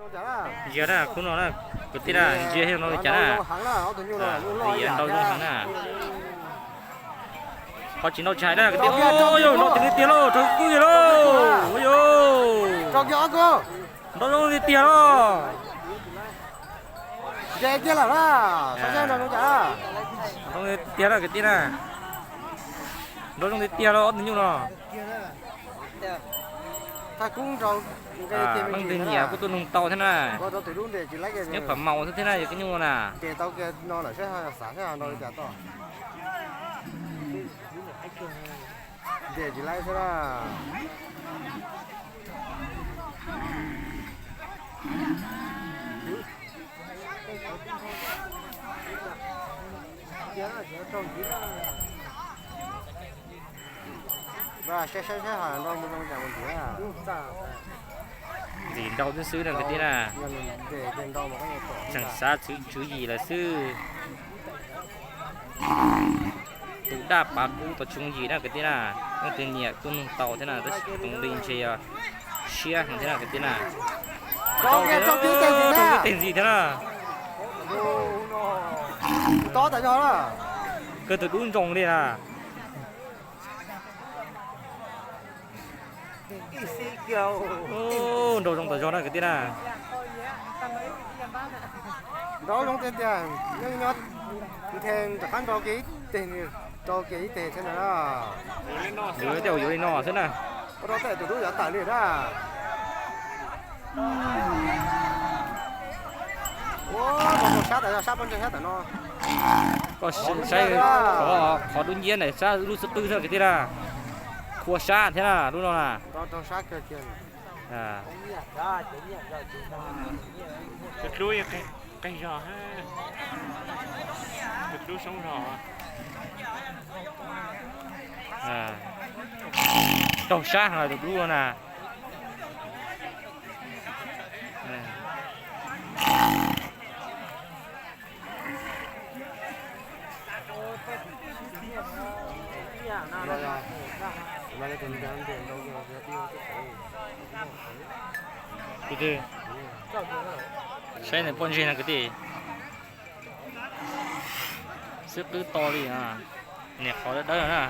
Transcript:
Ntsia na, khub no na, kwv tij na, ntsia no li cas na. Ntsia nrau zoo heev na. Qhov tsis nrau tsis hais na kwv tij. Yog nrau tiag tiag lauj, raug kuj yog lauj. Yog nrau zoo tiag tiag lauj. Nrau tiag tiag lauj kwv tij na. Nrau zoo tiag tiag lauj ob tug nyuj no. Leej twg nyiam kuj tuaj nug tau thiab na. Nyob Phav Maus xwb thiab na yog koj nyuj na. Ntxim nrau xwb xwb na kwv tij na. Tseem xav tswv yim lawm xwb. Tus daj pav kub tau tswv yim na kwv tij na. Leej twg nyiam tuaj nug tau thiab na, tab sis tus li ntshe yog siab heev thiab na kwv tij na. Tau tej ntxim thiab na. Kawg tus dub ntsoos li na. Nrau zoo tas zog na kwv tij na. Nrau zoo tiag tiag, nyob nyob nthe rov qab nrau kiag ib teg, rau kiag ib teg thiab na. Yuav tej yuav li no xwb na. Ua rau tej tus dub yuav tawm li na. Ua rau sab tas zog, sab pob ntseg sab tawm no. Koj saib qhov dub nciab ntawm sab lub xub qwb xwb kwv tij na. Khua sab thiab na lub no na. Tus dub qeeg zog, tus dub soob zog. Raug sab heev tus dub no na. Tus twg? Saib nws pob ntseg no kwv tij. Xub qwb to li, niam qhov dawb dawb no na.